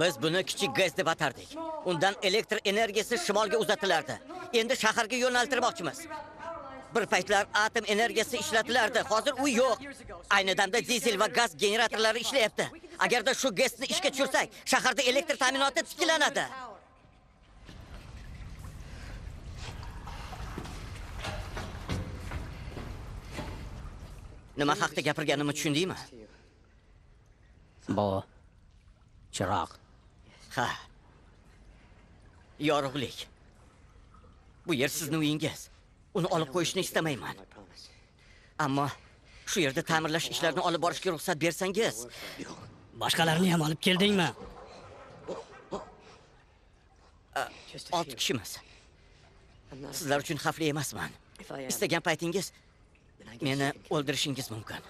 Biz buni kichik GES deb atardik. Undan elektr energiyasi shimolga uzatilardi. Endi shaharga yo'naltirmoqchimiz. Bir paytlar atom energiyasi ishlatilardi, hozir u yo'q. Ayni damda dizel va gaz generatorlari ishlayapti. Agarda shu GESni ishga tushirsak, shaharda elektr ta'minoti tiklanadi. Nima haqda gapirganimni tushundingmi? Bu chiroq. Ha. Yorug'lik. Bu yer sizning uyingiz. Uni olib qo'yishni istamayman. Ammo shu yerda ta'mirlash ishlarini olib borishga ruxsat bersangiz. Boshqalarni ham olib keldingmi? 6 kishimiz. Sizlar uchun xavfli emasman. Istagan paytingiz meni o'ldirishingiz mumkin.